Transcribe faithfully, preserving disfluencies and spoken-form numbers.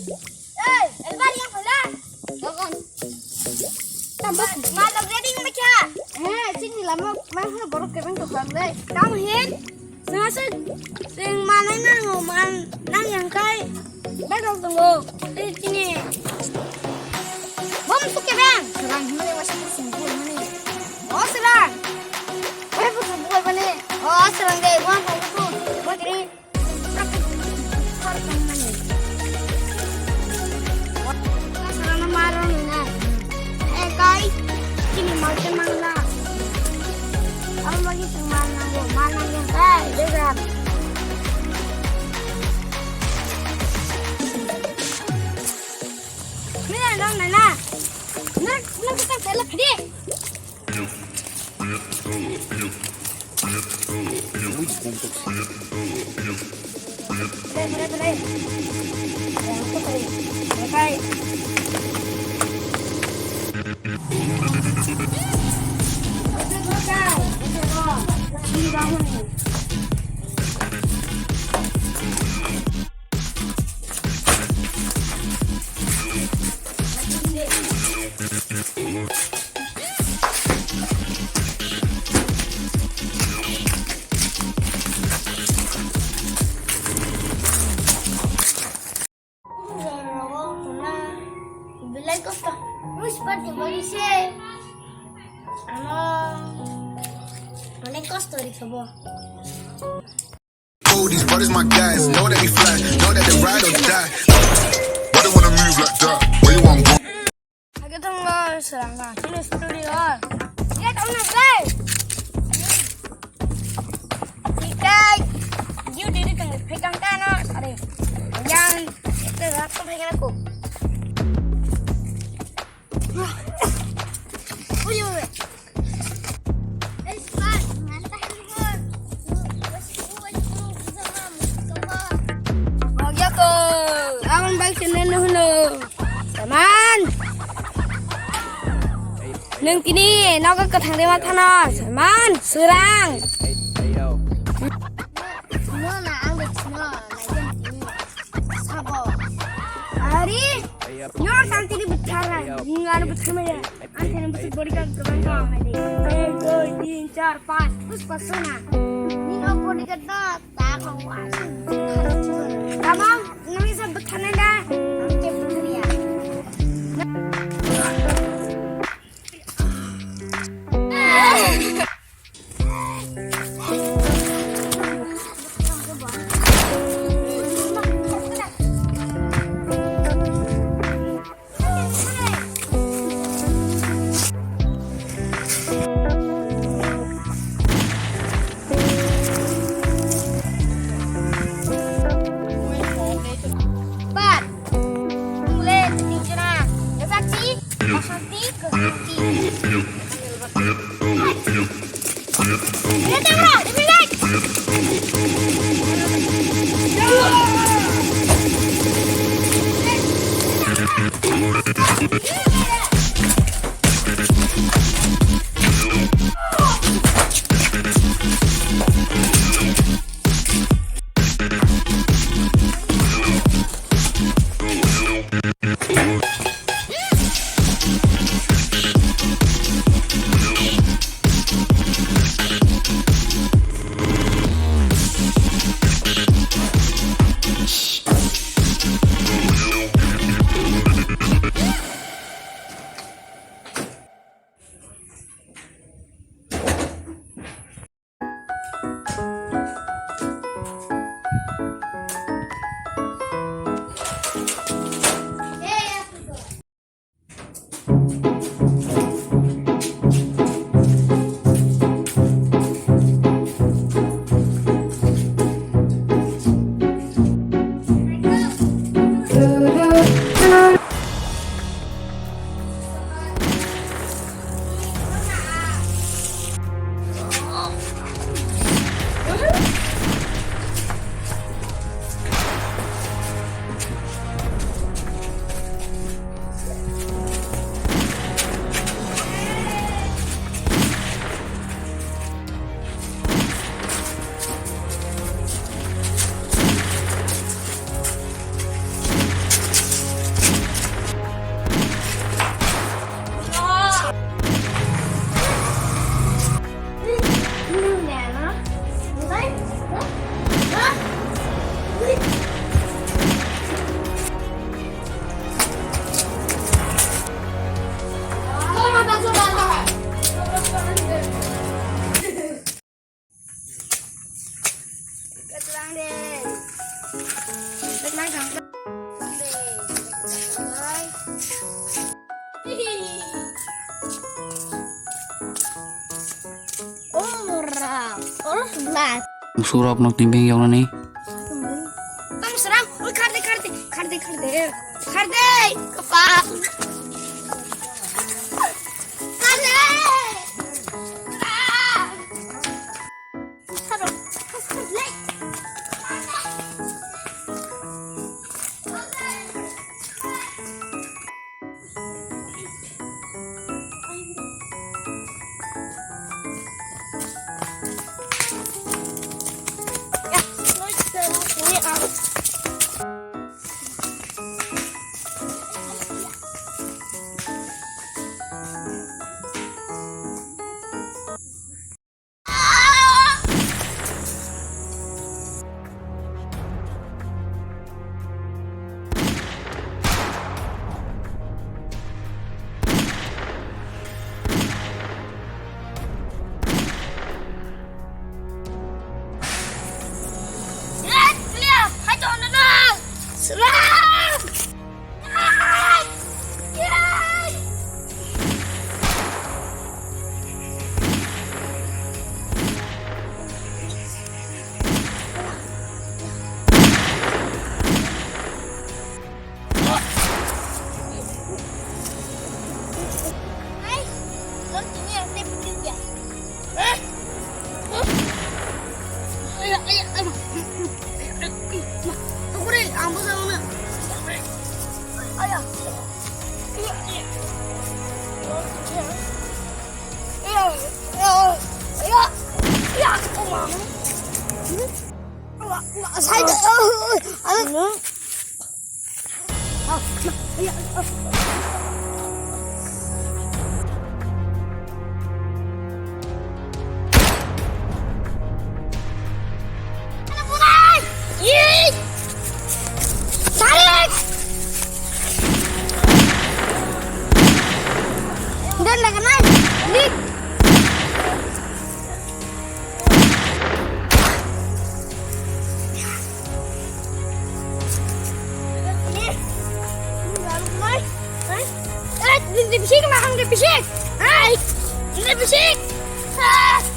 Ei, elbar yang phala. Dogon. Tamo. Ma log ready ma kya? He, sini lama ma ha borok kebeng to kang le. Tamo hin. Sasa sing manai nang man nang yang kai. Bai dong tunggu. Tini. Bom suke bang. Serang himne masih sungkul mani. Oh serang. Bai bu sungkul mani. Oh serang deh. Bom sungkul. Bom kiri. Belai kosto. Wis pati boli se. Ano. Onek kosto ri khabo. Oh, these brothers my guys, know that we fly, know that they ride or die. Why they wanna move like that? Where you want go? Agak tong lo serang ka, sini studio. Ya tong na guys. Ikai, you did it tong, pekang ka no, sorry. Yang, itu aku pekang aku. Uy, uy, uy. Wag yako, ang bike sini nuhno. Saman. Nung kini nogo kathang de mathano. Saman, surang. No na ang de no. Sabo. Ari. Nyor santi di bichara. Ngar bichara. Ang kena bisi bodyguard gabang ko ang hai de. Ek, dui, tin, char, panch. Terus pasal na. Ni no bodyguard na tak ko asu. Tamam, nami sa bethana da. Ang ke bethana ya. Bar. Tule, tini jona. Yasakti, Asakti, Kasakti. Bye. Musurok nok timbing yong nani. Tong serang, oi kharde, kharde, kharde, kharde, kharde, kapal. Kharde. Ah. Kharde. Bisik, makan ke bisik. Hai, ini bisik. Ah.